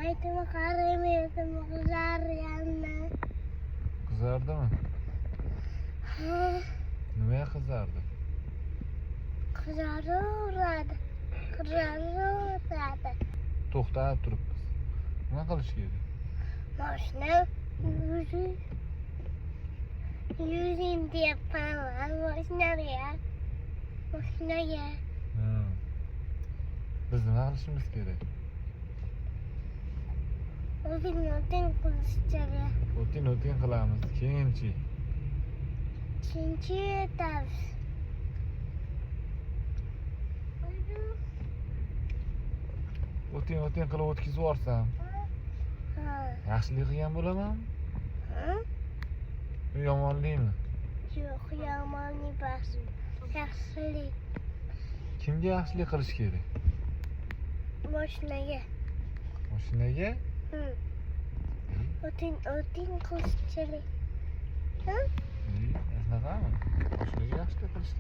Aytma, qaramaydim, qizarganmi? Qizardimi? Ha, Nimaga qizardi? Qizaraveradi. Qizaraveradi. To'xtab turibmiz. Nima qilish kerak? Mashina yuring deyapman mashinaga. Mashinaga. Ha. Biz nima qilishimiz kerak? O'zing o'ting qilish kerak. O'tin o'tin qilamiz. Keyinchi? Keyinchi yetamiz. O'tin o'tin qilib o'tkazib yuborsam, Ha. yaxshilik qilgan bo'lamanmi? Ha? Yo yomonlikmi? Yo'q, yomon emas. Yaxshilik. Kimga yaxshilik qilish kerak? Mashinaga. Mashinaga? Hı. O'ting o'ting qilish kerak. Shunaqami? Mashinaga yaxshilik qilish kerak.